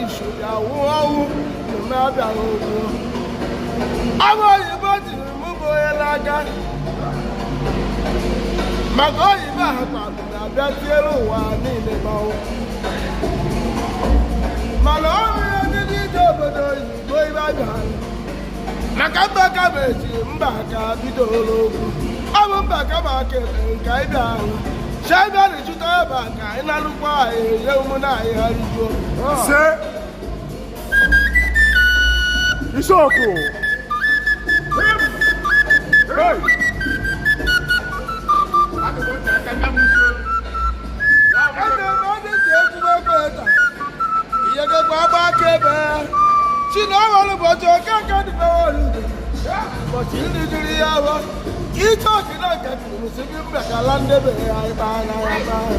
British bịa wụọ ọnwụ na abịaghị okwu. Ọ bụ oyibo jiri mụ bụ onye n'aka maka oyibo ahụ kwado na-abịa tiere ụwa niile gbanwụ, mana ọ bụ ihe ndị dị ije obodo oyibo ibe abịaghị maka mba kama eji mba ka bidoro okwu. Ọ bụ mba kama kele nke anyị bịara shaibịa chụta ebe a ka anyị na-alụkwa anyị enye ụmụnna anyị ha rijuo. Ise. Isiokwu. Hey! Ebe mmadụ ji ekwube ekwe ihe gakwa agba aka ebe chi na ọghọrọ ụbọchị oke nke dịbewe udo ụbọchị ndị jiri ya bụ iche oke na nke kwuru sị gị mba ka ala ndebe ya ịkpa anya ya kpaa.